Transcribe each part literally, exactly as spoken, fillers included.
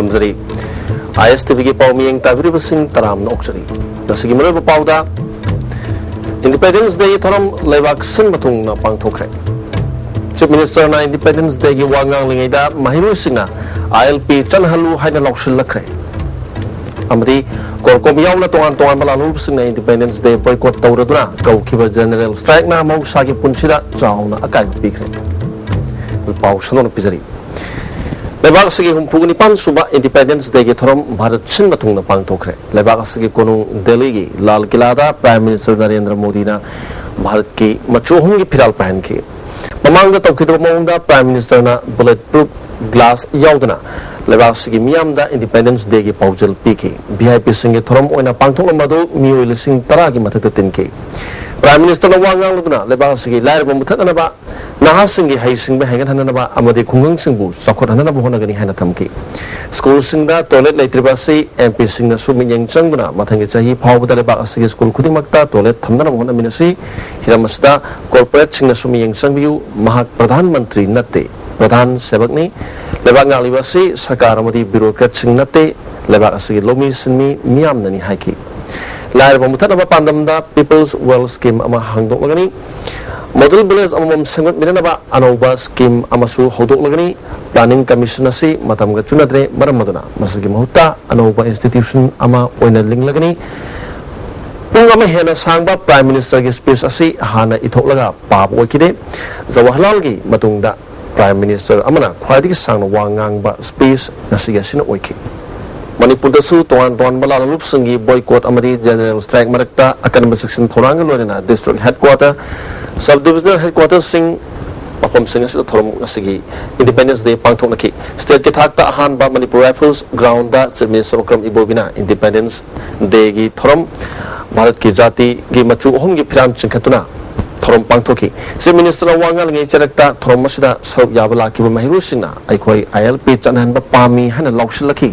ꯊꯝꯖꯔꯤ꯫ ꯑꯥꯏ ꯑꯦꯁ ꯇꯤ ꯚꯤꯒꯤ ꯄꯥꯎ ꯃꯤꯠꯌꯦꯡ ꯇꯥꯕꯤꯔꯤꯕꯁꯤꯡ ꯇꯔꯥꯝꯅ ꯑꯣꯛꯆꯔꯤ꯫ ꯉꯁꯤꯒꯤ ꯃꯔꯨꯑꯣꯏꯕ ꯄꯥꯎꯗ, Independence Dayꯒꯤ ꯊꯧꯔꯝ ꯂꯩꯕꯥꯛ ꯁꯤꯟꯕ ꯊꯨꯡꯅ ꯄꯥꯡꯊꯣꯛꯈ꯭ꯔꯦ꯫ Chief Ministerꯅ Independence Dayꯒꯤ ꯋꯥ ꯉꯥꯡꯂꯤꯉꯩꯗ ꯃꯍꯩꯔꯣꯏꯁꯤꯡꯅ I L P ꯆꯠꯅꯍꯜꯂꯨ ꯍꯥꯏꯅ ꯂꯥꯎꯁꯤꯜꯂꯛꯈ꯭ꯔꯦ꯫ ꯑꯃꯗꯤ CORCOM ꯌꯥꯎꯅ ꯇꯣꯉꯥꯟ ꯇꯣꯉꯥꯟꯕ ꯂꯥꯜꯍꯧꯕꯁꯤꯡꯅ Independence Day boycott ꯇꯧꯔꯗꯨꯅ ꯀꯧꯈꯤꯕ General Strikeꯅ ꯃꯍꯧꯁꯥꯒꯤ ꯄꯨꯟꯁꯤꯗ ꯆꯥꯎꯅ ꯑꯀꯥꯏꯕ ꯄꯤꯈ꯭ꯔꯦ꯫ ꯄꯥꯎ ꯁꯟꯗꯣꯛꯅ ꯄꯤꯖꯔꯤ꯫ ꯂꯩꯕꯥꯛ ꯑꯁꯤꯒꯤ ꯍꯨꯝꯐꯨꯒ ꯅꯤꯄꯥꯟ ꯁꯨꯕ Independence Dayꯒꯤ ꯊꯧꯔꯝ ꯚꯥꯔꯠ ꯁꯤꯟꯕ ꯊꯨꯡꯅ ꯄꯥꯡꯊꯣꯛꯈ꯭ꯔꯦ꯫ ꯂꯩꯕꯥꯛ ꯑꯁꯤꯒꯤ ꯀꯣꯅꯨꯡ ꯗꯦꯜꯂꯤꯒꯤ ꯂꯥꯜ ꯀꯤꯂꯥꯗ Prime Minister ꯅꯔꯦꯟꯗ꯭ꯔ ꯃꯣꯗꯤꯅ ꯚꯥꯔꯠꯀꯤ ꯃꯆꯨ ꯑꯍꯨꯝꯒꯤ ꯐꯤꯔꯥꯜ ꯄꯥꯏꯍꯟꯈꯤ꯫ ꯃꯃꯥꯡꯗ ꯇꯧꯈꯤꯗꯕ ꯃꯑꯣꯡꯗ Prime Ministerꯅ bullet proof glass ꯌꯥꯎꯗꯅ ꯂꯩꯕꯥꯛ ꯑꯁꯤꯒꯤ ꯃꯤꯌꯥꯝꯗ Independence Dayꯒꯤ ꯄꯥꯎꯖꯦꯜ ꯄꯤꯈꯤ꯫ V I Pꯁꯤꯡꯒꯤ ꯊꯧꯔꯝ ꯑꯣꯏꯅ ꯄꯥꯡꯊꯣꯛꯂꯝꯕ ꯑꯗꯨ ꯃꯤꯑꯣꯏ ꯂꯤꯁꯤꯡ ꯇꯔꯥꯒꯤ ꯃꯊꯛꯇ ꯇꯤꯟꯈꯤ꯫ Prime Ministerꯅ ꯋꯥ ꯉꯥꯡꯂꯗꯨꯅ ꯂꯩꯕꯥꯛ ꯑꯁꯤꯒꯤ ꯂꯥꯏꯔꯕ ꯃꯨꯊꯠꯅꯅꯕ, ꯅꯍꯥꯁꯤꯡꯒꯤ ꯍꯩꯁꯤꯡꯕ ꯍꯦꯟꯒꯠꯍꯟꯅꯅꯕ ꯑꯃꯗꯤ ꯈꯨꯡꯒꯪꯁꯤꯡꯕꯨ ꯆꯥꯎꯈꯠꯍꯟꯅꯅꯕ ꯍꯣꯠꯅꯒꯅꯤ ꯍꯥꯏꯅ ꯊꯝꯈꯤ꯫ ꯁ꯭ꯀꯨꯜꯁꯤꯡꯗ toilet ꯂꯩꯇ꯭ꯔꯤꯕ ꯑꯁꯤ M Pꯁꯤꯡꯅꯁꯨ ꯃꯤꯠꯌꯦꯡ ꯆꯪꯗꯨꯅ ꯃꯊꯪꯒꯤ ꯆꯍꯤ ꯐꯥꯎꯕꯗ ꯂꯩꯕꯥꯛ ꯑꯁꯤꯒꯤ ꯁ꯭ꯀꯨꯜ ꯈꯨꯗꯤꯡꯃꯛꯇ toilet ꯊꯝꯅꯅꯕ ꯍꯣꯠꯅꯃꯤꯟꯅꯁꯤ꯫ ꯍꯤꯔꯝ ꯑꯁꯤꯗ corporateꯁꯤꯡꯅꯁꯨ ꯃꯤꯠꯌꯦꯡ ꯆꯪꯕꯤꯌꯨ꯫ ꯃꯍꯥꯛ ꯄ꯭ꯔꯙꯥꯟ ꯃꯟꯇ꯭ꯔꯤ ꯅꯠꯇꯦ, ꯄ꯭ꯔꯙꯥꯟ ꯁꯦꯕꯛꯅꯤ꯫ ꯂꯩꯕꯥꯛ ꯉꯥꯛꯂꯤꯕ ꯑꯁꯤ ꯁꯔꯀꯥꯔ ꯑꯃꯗꯤ bureaucratꯁꯤꯡ ꯅꯠꯇꯦ, ꯂꯩꯕꯥꯛ ꯑꯁꯤꯒꯤ ꯂꯧꯃꯤ ꯁꯤꯟꯃꯤ ꯃꯤꯌꯥꯝꯅꯅꯤ ꯍꯥꯏꯈꯤ꯫ ꯂꯥꯏꯔꯕ ꯃꯨꯊꯠꯅꯕ ꯄꯥꯟꯗꯝꯗ People's Wealth Scheme ꯑꯃ ꯍꯥꯡꯗꯣꯛꯂꯒꯅꯤ꯫ Model Village ꯑꯃꯃꯝ ꯁꯦꯝꯒꯠꯃꯤꯟꯅꯅꯕ ꯑꯅꯧꯕ scheme ꯑꯃꯁꯨ ꯍꯧꯗꯣꯛꯂꯒꯅꯤ꯫ Planning Commission ꯑꯁꯤ ꯃꯇꯝꯒ ꯆꯨꯅꯗ꯭ꯔꯦ, ꯃꯔꯝ ꯑꯗꯨꯅ ꯃꯁꯤꯒꯤ ꯃꯍꯨꯠꯇ ꯑꯅꯧꯕ institution ꯑꯃ ꯑꯣꯏꯅ ꯂꯤꯡꯂꯒꯅꯤ꯫ ꯄꯨꯡ ꯑꯃ ꯍꯦꯟꯅ ꯁꯥꯡꯕ Prime Ministerꯒꯤ speech ꯑꯁꯤ ꯍꯥꯟꯅ ꯏꯊꯣꯛꯂꯒ ꯄꯥꯕ ꯑꯣꯏꯈꯤꯗꯦ꯫ ꯖꯋꯥꯍꯔꯂꯥꯜꯒꯤ ꯃꯇꯨꯡꯗ Prime Minister ꯑꯃꯅ ꯈ꯭ꯋꯥꯏꯗꯒꯤ ꯁꯥꯡꯅ ꯋꯥ ꯉꯥꯡꯕ speech ꯉꯁꯤꯒꯤ ꯑꯁꯤꯅ ꯑꯣꯏꯈꯤ꯫ ꯃꯅꯤꯄꯨꯔꯗꯁꯨ ꯇꯣꯉꯥꯟ ꯇꯣꯉꯥꯟꯕ ꯂꯥꯜꯍꯧꯂꯨꯞꯁꯤꯡꯒꯤ boycott ꯑꯃꯗꯤ General Strike ꯃꯔꯛꯇ ꯑꯀꯟꯕ ꯆꯦꯛꯁꯤꯟ ꯊꯧꯔꯥꯡꯒ ꯂꯣꯏꯅꯅ district headquarter, sub divisional headquarterꯁꯤꯡ, ꯃꯐꯝꯁꯤꯡ ꯑꯁꯤꯗ ꯊꯧꯔꯝ ꯉꯁꯤꯒꯤ Independence Day ꯄꯥꯡꯊꯣꯛꯅꯈꯤ꯫ Stateꯀꯤ ꯊꯥꯛꯇ ꯑꯍꯥꯟꯕ Manipur Rifles groundꯗ Chief Minister Okram ꯏꯕꯣꯕꯤꯅ Independence Dayꯒꯤ ꯊꯧꯔꯝ, ꯚꯥꯔꯠꯀꯤ ꯖꯥꯇꯤꯒꯤ ꯃꯆꯨ ꯑꯍꯨꯝꯒꯤ ꯐꯤꯔꯥꯜ ꯆꯤꯡꯈꯠꯇꯨꯅ ꯊꯧꯔꯝ ꯄꯥꯡꯊꯣꯛꯈꯤ꯫ Chief Ministerꯅ ꯋꯥ ꯉꯥꯡꯂꯤꯉꯩ ꯆꯔꯛꯇ ꯊꯧꯔꯝ ꯑꯁꯤꯗ ꯁꯔꯨꯛ ꯌꯥꯕ ꯂꯥꯛꯈꯤꯕ ꯃꯍꯩꯔꯣꯏꯁꯤꯡꯅ ꯑꯩꯈꯣꯏ I L P ꯆꯠꯅꯍꯟꯕ ꯄꯥꯝꯃꯤ ꯍꯥꯏꯅ ꯂꯥꯎꯁꯤꯜꯂꯛꯈꯤ꯫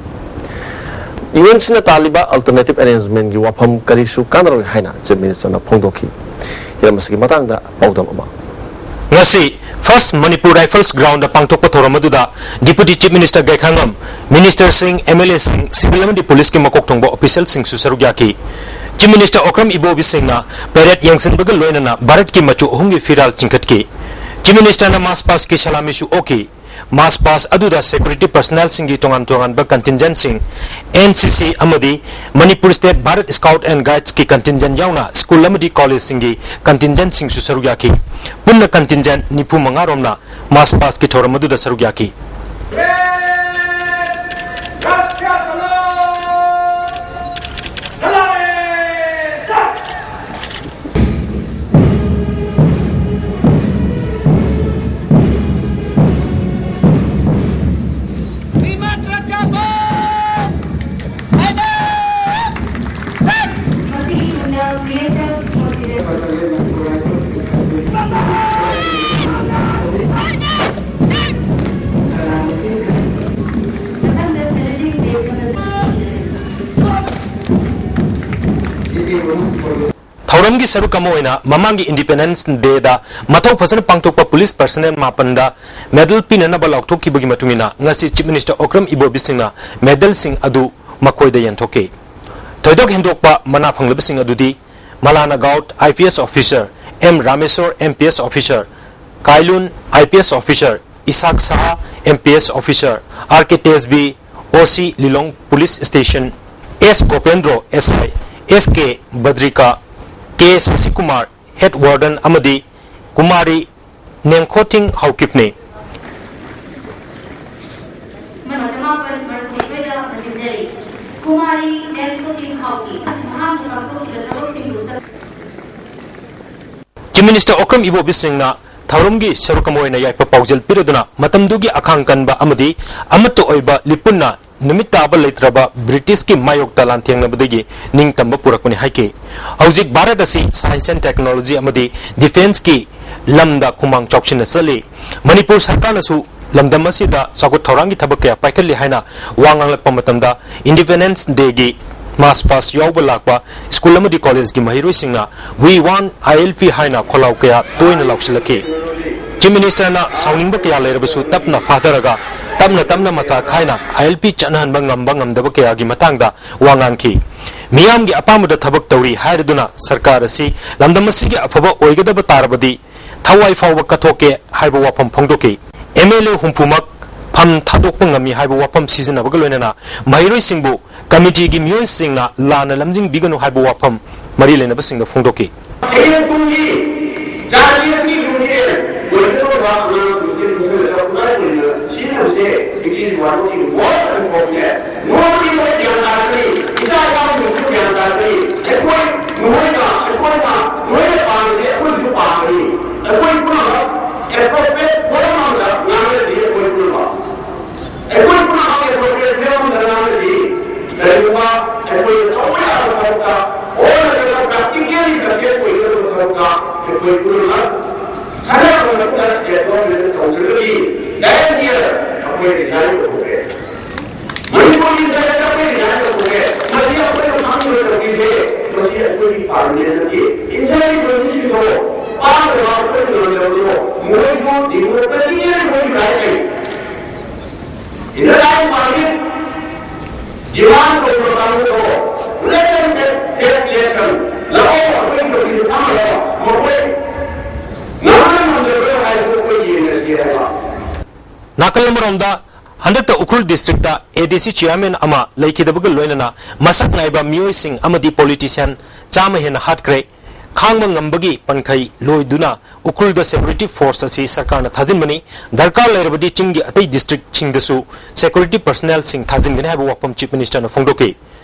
UNꯁꯤꯅ ꯇꯥꯜꯂꯤꯕ alternative arrangementꯀꯤ ꯋꯥꯐꯝ ꯀꯔꯤꯁꯨ ꯀꯥꯟꯅꯔꯣꯏ ꯍꯥꯏꯅ Chief Ministerꯅ ꯐꯣꯡꯗꯣꯛꯈꯤ꯫ ꯍꯤꯔꯝ ꯑꯁꯤꯒꯤ ꯃꯇꯥꯡꯗ ꯄꯥꯎꯗꯝ ꯑꯃ꯫ ꯉꯁꯤ First Manipur Rifles Ground ꯗ ꯄꯥꯡꯊꯣꯛꯄ ꯊꯧꯔꯝ ꯑꯗꯨꯗ Deputy Chief Minister ꯒꯥꯏꯈꯥꯉꯝ, Minister ꯁꯤꯡ, M L A ꯁꯤꯡ, civil ꯑꯃꯗꯤ police ꯀꯤ ꯃꯀꯣꯛ ꯊꯣꯡꯕ official ꯁꯤꯡꯁꯨ ꯁꯔꯨꯛ ꯌꯥꯈꯤ꯫ Chief Minister ꯑꯣꯀ꯭ꯔꯝ ꯏꯕꯣꯕꯤ ꯁꯤꯡꯅ parade ꯌꯦꯡꯁꯤꯟꯕꯒ ꯂꯣꯏꯅꯅ ꯚꯥꯔꯠꯀꯤ ꯃꯆꯨ ꯑꯍꯨꯝꯒꯤ ꯐꯤꯔꯥꯜ ꯆꯤꯡꯈꯠꯈꯤ꯫ Chief Minister ꯅ march past ꯀꯤ ꯁꯂꯥꯃꯤꯁꯨ ꯑꯣꯛꯈꯤ꯫ March past ꯑꯗꯨꯗ security personnel ꯁꯤꯡꯒꯤ ꯇꯣꯉꯥꯟ ꯇꯣꯉꯥꯟꯕ contingent ꯁꯤꯡ, N C C ꯑꯃꯗꯤ Manipur State Bharat Scout and Guides ꯀꯤ contingent ꯌꯥꯎꯅ school ꯑꯃꯗꯤ college ꯁꯤꯡꯒꯤ contingent ꯁꯤꯡꯁꯨ ꯁꯔꯨꯛ ꯌꯥꯈꯤ꯫ ꯄꯨꯟꯅ contingent ꯅꯤꯐꯨ ꯃꯉꯥ ꯔꯣꯝꯅ march past ꯀꯤ ꯊꯧꯔꯝ ꯑꯗꯨꯗ ꯁꯔꯨꯛ ꯌꯥꯈꯤ꯫ ꯊꯧꯔꯝꯒꯤ ꯁꯔꯨꯛ ꯑꯃ ꯑꯣꯏꯅ ꯃꯃꯥꯡꯒꯤ Independence Day ꯗ ꯃꯊꯧ ꯐꯖꯅ ꯄꯥꯡꯊꯣꯛꯄ police personnel ꯃꯥꯄꯟꯗ medal ꯄꯤꯅꯅꯕ ꯂꯥꯎꯊꯣꯛꯈꯤꯕꯒꯤ ꯃꯇꯨꯡ ꯏꯟꯅ, ꯉꯁꯤ Chief Minister ꯑꯣꯀ꯭ꯔꯝ ꯏꯕꯣꯕꯤ ꯁꯤꯡꯅ medal ꯁꯤꯡ ꯑꯗꯨ ꯃꯈꯣꯏꯗ ꯌꯦꯟꯊꯣꯛꯈꯤ꯫ ꯊꯣꯏꯗꯣꯛ ꯍꯦꯟꯗꯣꯛꯄ ꯃꯅꯥ ꯐꯪꯂꯕꯁꯤꯡ ꯑꯗꯨꯗꯤ ꯃꯂꯥꯅ gout, I P S officer, M Rameswar, M P S officer, ꯀꯥꯏꯂꯨꯟ, I P S officer, Isaac Shah, M P S officer, R K ꯇꯦꯖꯕꯤ, O C Lilong Police Station, S Gopendro, S I, S K ꯕꯗ꯭ꯔꯤꯀꯥ, K ꯁꯁꯤꯀꯨꯃꯥꯔ, Head Warden ꯑꯃꯗꯤ ꯀꯨꯃꯥꯔꯤ ꯅꯦꯡꯈꯣꯊꯤꯡ ꯍꯥꯎꯀꯤꯞꯅꯤ꯫ ꯆꯃꯥꯄꯟ ꯃꯔꯤꯐꯨꯅꯤꯊꯣꯏꯗ ꯃꯟꯖꯤꯟꯖꯔꯤ꯫ ꯀꯨꯃꯥꯔꯤ ꯅꯦꯡꯈꯣꯊꯤꯡ ꯍꯥꯎꯀꯤꯞ ꯃꯍꯥꯛꯅ ꯄꯥꯡꯊꯣꯛꯈꯤꯕ ꯊꯕꯛꯁꯤꯡꯕꯨ ꯆꯠ- Chief Minister Okram ꯏꯕꯣꯕꯤ ꯁꯤꯡꯅ ꯊꯧꯔꯝꯒꯤ ꯁꯔꯨꯛ ꯑꯃ ꯑꯣꯏꯅ ꯌꯥꯏꯐ ꯄꯥꯎꯖꯦꯜ ꯄꯤꯔꯗꯨꯅ, ꯃꯇꯝꯗꯨꯒꯤ ꯑꯈꯥꯡ ꯀꯟꯕ ꯑꯃꯗꯤ ꯑꯃꯠꯇ ꯑꯣꯏꯕ ꯂꯤꯄꯨꯟꯅ ꯅꯨꯃꯤꯠ ꯇꯥꯕ ꯂꯩꯇ꯭ꯔꯕ British ꯀꯤ ꯃꯥꯌꯣꯛꯇ ꯂꯥꯟꯊꯦꯡꯅꯕꯗꯒꯤ ꯅꯤꯡꯇꯝꯕ ꯄꯨꯔꯛꯄꯅꯤ ꯍꯥꯏꯈꯤ꯫ ꯍꯧꯖꯤꯛ ꯚꯥꯔꯠ ꯑꯁꯤ science and technology ꯑꯃꯗꯤ defence ꯀꯤ ꯂꯝꯗ ꯈꯨꯃꯥꯡ ꯆꯥꯎꯁꯤꯟꯅ ꯆꯠꯂꯤ꯫ ꯃꯅꯤꯄꯨꯔ ꯁꯔꯀꯥꯔꯅꯁꯨ ꯂꯝꯗꯝ ꯑꯁꯤꯗ ꯆꯥꯎꯈꯠ ꯊꯧꯔꯥꯡꯒꯤ ꯊꯕꯛ ꯀꯌꯥ ꯄꯥꯏꯈꯠꯂꯤ ꯍꯥꯏꯅ ꯋꯥ ꯉꯥꯡꯂꯛꯄ ꯃꯇꯝꯗ, Independence Day ꯒꯤ march past ꯌꯥꯎꯕ ꯂꯥꯛꯄ school ꯑꯃꯗꯤ college ꯀꯤ ꯃꯍꯩꯔꯣꯏꯁꯤꯡꯅ "We want I L P" ꯍꯥꯏꯅ ꯈꯣꯜꯂꯥꯎ ꯀꯌꯥ ꯇꯣꯏꯅ ꯂꯥꯎꯁꯤꯜꯂꯛꯈꯤ꯫ ꯆꯤꯐ ꯃꯤꯅꯤꯁꯇꯔꯅ ꯁꯥꯎꯅꯤꯡꯕ ꯀꯌꯥ ꯂꯩꯔꯕꯁꯨ ꯇꯞꯅ ꯐꯥꯊꯔꯒ ꯇꯞꯅ ꯇꯞꯅ ꯃꯆꯥ ꯈꯥꯏꯅ ꯑꯥꯏ ꯑꯦꯜ ꯄꯤ ꯆꯠꯅꯍꯟꯕ ꯉꯝꯕ ꯉꯝꯗꯕ ꯀꯌꯥꯒꯤ ꯃꯇꯥꯡꯗ ꯋꯥ ꯉꯥꯡꯈꯤ꯫ ꯃꯤꯌꯥꯝꯒꯤ ꯑꯄꯥꯝꯕꯗ ꯊꯕꯛ ꯇꯧꯔꯤ ꯍꯥꯏꯔꯗꯨꯅ ꯁꯔꯀꯥꯔ ꯑꯁꯤ ꯂꯝꯗꯝ ꯑꯁꯤꯒꯤ ꯑꯐꯕ ꯑꯣꯏꯒꯗꯕ ꯇꯥꯔꯕꯗꯤ ꯊꯋꯥꯏ ꯐꯥꯎꯕ ꯀꯠꯊꯣꯛꯀꯦ ꯍꯥꯏꯕ ꯋꯥꯐꯝ ꯐꯣꯡꯗꯣꯛꯈꯤ꯫ ꯑꯦꯝ ꯑꯦꯜ ꯑꯦ ꯍꯨꯝꯐꯨꯃꯛ ꯐꯝ ꯊꯥꯗꯣꯛꯄ ꯉꯝꯃꯤ ꯍꯥꯏꯕ ꯋꯥꯐꯝ ꯁꯤꯖꯤꯟꯅꯕꯒ ꯂꯣꯏꯅꯅ ꯃꯍꯩꯔꯣꯏꯁꯤꯡꯕꯨ ꯀꯃꯤꯇꯤꯒꯤ ꯃꯤꯑꯣꯏꯁꯤꯡꯅ ꯂꯥꯟꯅ ꯂꯝꯖꯤꯡꯕꯤꯒꯅꯨ ꯍꯥꯏꯕ ꯋꯥꯐꯝ ꯃꯔꯤ ꯂꯩꯅꯕꯁꯤꯡꯗ ꯐꯣꯡꯗꯣꯛꯈꯤ꯫ ꯍꯌꯦꯡ ꯇꯨꯡꯒꯤ ꯆꯥꯟꯗꯦꯜꯒꯤ ꯌꯨꯅꯤꯌꯟ ꯑꯣꯏꯒꯗꯧꯔꯤꯕ ꯑꯉꯥꯡꯁꯤꯡꯁꯤꯒꯤ ꯄꯨꯛꯅꯤꯡꯗ ꯆꯞ ꯆꯥꯅ ꯁꯤꯖꯤꯟꯅꯕꯁꯦ, it is one of the most important. ꯅꯣꯡꯃꯗꯤ ꯃꯣꯏ ꯒ꯭ꯌꯥꯟ ꯇꯥꯔꯛꯀꯅꯤ, ꯏꯆꯥ ꯏꯅꯥꯎꯁꯤꯡꯁꯨ ꯒ꯭ꯌꯥꯟ ꯇꯥꯔꯛꯀꯅꯤ꯫ ꯑꯩꯈꯣꯏ, ꯅꯣꯏꯅ, ꯑꯩꯈꯣꯏꯅ, ꯅꯣꯏꯅ ꯄꯥꯝꯃꯤꯁꯦ ꯑꯩꯈꯣꯏꯁꯨ ꯄꯥꯝꯒꯅꯤ꯫ ꯑꯩꯈꯣꯏ ꯄꯨꯝꯅꯃꯛ appropriate forum ꯑꯃꯗ ꯉꯥꯡꯅꯁꯤ꯫ ꯑꯩꯈꯣꯏ ꯄꯨꯝꯅꯃꯛ ꯑꯩꯈꯣꯏ ꯄꯨꯝꯅꯃꯛ appropriate forum ꯑꯃꯗ ꯉꯥꯡꯅꯁꯤ꯫ ꯀꯔꯤꯒꯨꯝꯕ ꯑꯩꯈꯣꯏꯅ ꯇꯧꯕ ꯌꯥꯕ ꯊꯕꯛꯇ, ꯑꯣꯔ ꯅꯠꯇ꯭ꯔꯒ practically success ꯑꯣꯏꯒꯗꯕ ꯊꯕꯛꯇ ꯑꯩꯈꯣꯏ ꯄꯨꯝꯅꯃꯛ ꯈꯟꯅꯔꯕ ꯃꯇꯨꯡꯗ state government ꯇꯧꯗ꯭ꯔꯒꯗꯤ next year ꯑꯩꯈꯣꯏ resign ꯇꯧꯊꯣꯛꯑꯦ꯫ ꯃꯅꯤꯄꯨꯔꯒꯤ ꯂꯥꯏꯔꯤꯛ ꯑꯩꯈꯣꯏ ꯔꯤꯖꯥꯏꯟ ꯇꯧꯊꯣꯛꯑꯦ꯫ ꯃꯁꯤ ꯑꯩꯈꯣꯏꯅ ꯈꯪꯗꯅ ꯇꯧꯔꯤꯁꯦ, ꯃꯁꯤ ꯑꯩꯈꯣꯏꯒꯤ ꯄꯥꯔꯂꯤꯌꯥꯃꯦꯟ ꯅꯠꯇꯦ꯫ ꯏꯟꯗꯤꯌꯥꯒꯤ ꯄ꯭ꯔꯖꯥꯁꯤꯡꯗꯣ ꯄꯥꯝꯗꯕ ꯑꯩꯈꯣꯏꯅ ꯉꯝꯗꯕꯗꯣ, ꯃꯣꯏꯁꯨ ꯗꯤꯃꯣꯀ꯭ꯔꯦꯇꯤꯛꯂꯤ ꯃꯣꯏꯒꯤ ꯔꯥꯏꯠ ꯂꯩ꯫ In the time ꯄꯥꯔꯂꯤꯌꯥꯃꯦꯟ ꯗꯤꯃꯥꯟ ꯇꯧꯕ ꯀꯥꯡꯕꯨꯗꯣ, let them take election, ꯂꯥꯛꯑꯣ, ꯑꯩꯈꯣꯏꯒꯤ ꯆꯧꯀꯤꯗ ꯐꯝꯃꯒ ꯃꯈꯣꯏ ꯉꯝꯕ꯭ꯔꯥ ꯉꯝꯗꯕ꯭ꯔꯥ ꯍꯥꯏꯕꯗꯨ ꯑꯩꯈꯣꯏ ꯌꯦꯡꯉꯁꯤ ꯍꯥꯏꯕ꯫ ꯅꯥꯀꯜ ꯑꯃꯔꯣꯝꯗ, ꯍꯟꯗꯛꯇ ꯎꯈ꯭ꯔꯨꯜ ꯗꯤꯁꯇ꯭ꯔꯤꯛꯇ ꯑꯦ ꯗꯤ ꯁꯤ ꯆꯤꯌꯥꯔꯃꯦꯟ ꯑꯃ ꯂꯩꯈꯤꯗꯕꯒ ꯂꯣꯏꯅꯅ ꯃꯁꯛ ꯅꯥꯏꯕ ꯃꯤꯑꯣꯏꯁꯤꯡ ꯑꯃꯗꯤ ꯄꯣꯂꯤꯇꯤꯁꯤꯌꯥꯟ ꯆꯥꯝꯃ ꯍꯦꯟꯅ ꯍꯥꯠꯈ꯭ꯔꯦ꯫ ꯈꯥꯡꯕ ꯉꯝꯕꯒꯤ ꯄꯟꯈꯩ ꯂꯣꯏꯗꯨꯅ ꯎꯈ꯭ꯔꯨꯜꯗ ꯁꯦꯀ꯭ꯌꯨꯔꯤꯇꯤ ꯐꯣꯔꯁ ꯑꯁꯤ ꯁꯔꯀꯥꯔꯅ ꯊꯥꯖꯤꯟꯕꯅꯤ꯫ ꯗꯔꯀꯥꯔ ꯂꯩꯔꯕꯗꯤ ꯆꯤꯡꯒꯤ ꯑꯇꯩ ꯗꯤꯁꯇ꯭ꯔꯤꯛꯁꯤꯡꯗꯁꯨ ꯁꯦꯀ꯭ꯌꯨꯔꯤꯇꯤ ꯄꯔꯁꯅꯦꯜꯁꯤꯡ ꯊꯥꯖꯤꯟꯒꯅꯤ ꯍꯥꯏꯕ ꯋꯥꯐꯝ ꯆꯤꯐ ꯃꯤꯅꯤꯁꯇꯔꯅ ꯐꯣꯡꯗꯣꯛꯈꯤ꯫